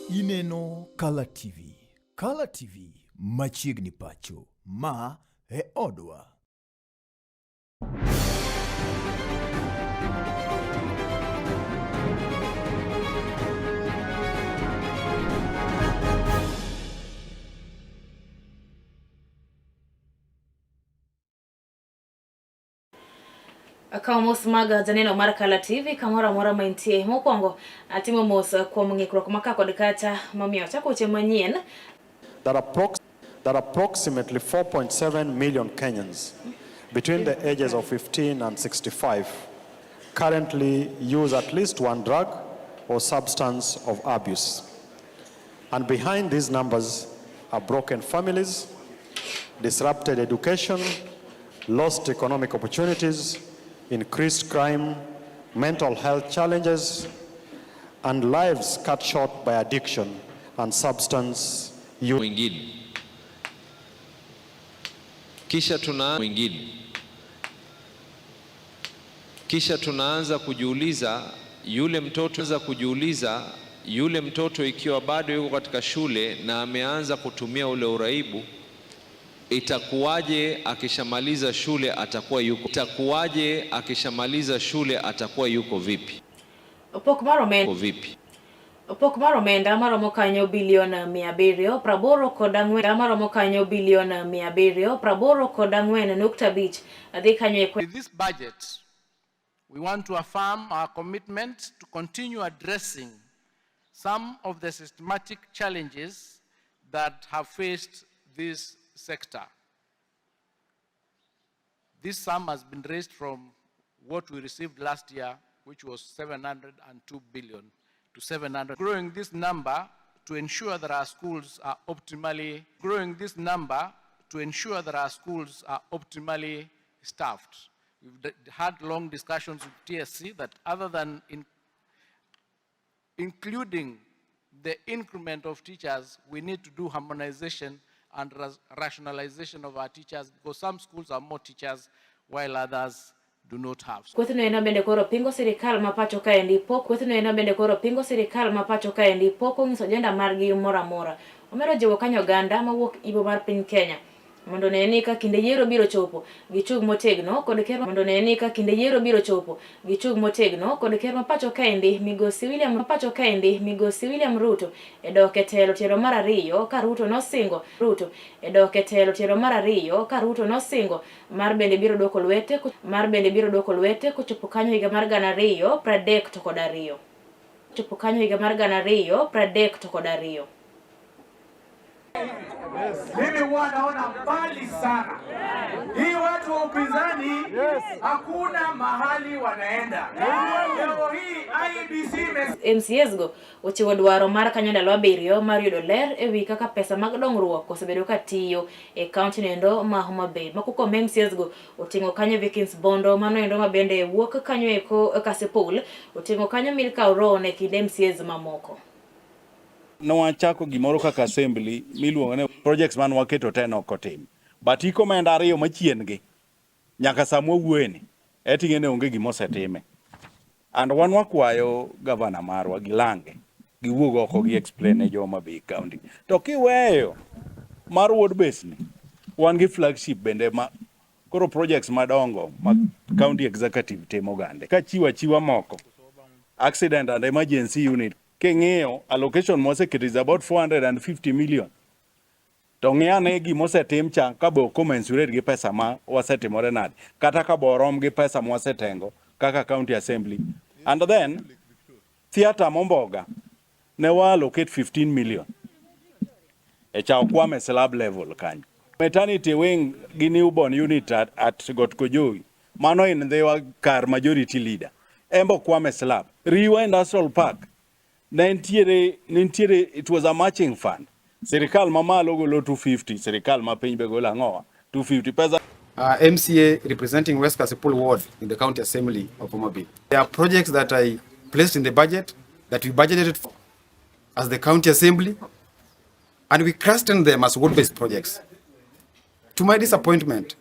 Ineno Kala TV. Kala TV machiegni pacho. Ma e odwa. Akawo mos mag janeno mar Kala TV kamoro amora ma intie. Mokwongo atimo mos kuom ng'ikruok ma ka kod kacha mamiyo achako weche manyien. That approximately 4.7 million Kenyans between the ages of 15 and 65 currently use at least one drug or substance of abuse. And behind these numbers are broken families, disrupted education, lost economic opportunities, increased crime, mental health challenges, and lives cut short by addiction and substance use. Mwingine. Kisha tuna mwingine. Kisha tunaanza kujiuliza yule mtoto za kujiuliza yule mtoto ikiwa bado yuko katika shule na ameanza kutumia ule uraibu, itakuwaje akishamaliza shule atakuwa yuko, itakuwaje akishamaliza shule atakuwa yuko vipi? Pok mar omenda Vipi? Pok mar omenda maromo kanyo bilion 784 maromo kanyo bilion 784.5 dhi kanyo e With this budget, we want to affirm our commitment to continue addressing some of the systematic challenges that have faced this sector. This sum has been raised from what we received last year, which was 702 billion, to 700. Growing this number to ensure that our schools are optimally, growing this number to ensure that our schools are optimally staffed. We've had long discussions with TSC that other than including the increment of teachers, we need to do harmonization and rationalization of our teachers, because some schools have more teachers while others do not have. Kwethno eno bende koro pingo sirikal ma pacho kaendi pok kwethno eno bende koro pingo sirikal ma pacho kaendi pok onyiso ajenda margi moro amora. Omedo jiwo kanyo oganda mawuok Ibo mar piny Kenya mondo one ni ka kinde yiero biro chopo gichung' motegno kod ker mondo one ni ka kinde yiero biro chopo gichung' motegno kod ker ma pacho kaendi migosi William ma pacho kaendi migosi William Ruto e dok e telo tielo mar ariyo ka Ruto nosingo Ruto e dok e telo tielo mar ariyo ka Ruto nosingo mar bende biro dwoko lwete mar bende biro dwoko lwete kochopo kanyo higa mar 2032 chopo kanyo higa mar 2032. Mimi huwa naona mbali sana. Hii watu wa upinzani hakuna mahali wanaenda. Leo hii IEBC MCAs go ochiwo dwaro mar kanyo ndalo 7 mar yudo ler ewi kaka pesa mag dongruok osebedo ka tiyo e kaunti noendo ma Homa Bay. Moko kuom MCAs go oting'o kanyo Vikings Bondo, mano endo ma bende wuok kanyo eko Kasipul, oting'o kanyo Milka Oron e kind MCAs mamoko. Nwachako gimoro kaka assembly miluongo ni projects man waketo te nok otim. But iko omenda ariyo machien gi nyaka sama wawuoye ni eti ing'e ni onge gima osetime. And wan wakwayo gavana marwa gi lange giwuog oko gi explain ne jo Homa Bay County. To kiweyo mar ward base ni wan gi flagship bende ma koro projects madongo ma county executive timo gande. Kachiwo achiwa moko accident and emergency unit king'iyo allocation moseketo is about 450 million. To ng'i ane gima osetim cha ka be commensurate gi pesa ma wasetimore nade, kata ka be orom gi pesa ma wasetengo kaka county assembly. And then theatre Momboga ne wa allocate 15 million e cha okwame slab level kanyo. Maternity wing gi newborn unit at Got Kojowi, mano in Ndhiwa kar majority leader, embo okwame slab. Riwa Industrial Park ne nitiere, it was a matching fund. Sirikal mamalo golo 250, sirikal ma piny be golo ang'owa 250 pesa. MCA representing West Kasipul Ward in the County Assembly of Homa Bay. There are projects that I placed in the budget that we budgeted for as the County Assembly, and we clustered them as ward-based projects. To my disappointment,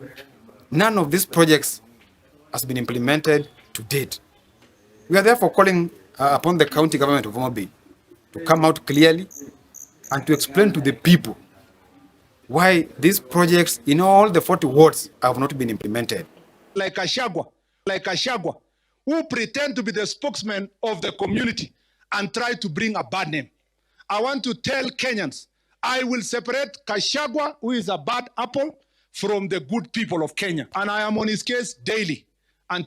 none of these projects has been implemented to date. We are therefore calling upon the county government of Homa Bay To come out clearly and to explain to the people why these projects in all the 40 wards have not been implemented. Like Gachagua, who pretend to be the spokesman of the community and try to bring a bad name. I want to tell Kenyans, I will separate Gachagua, who is a bad apple, from the good people of Kenya. And I am on his case daily until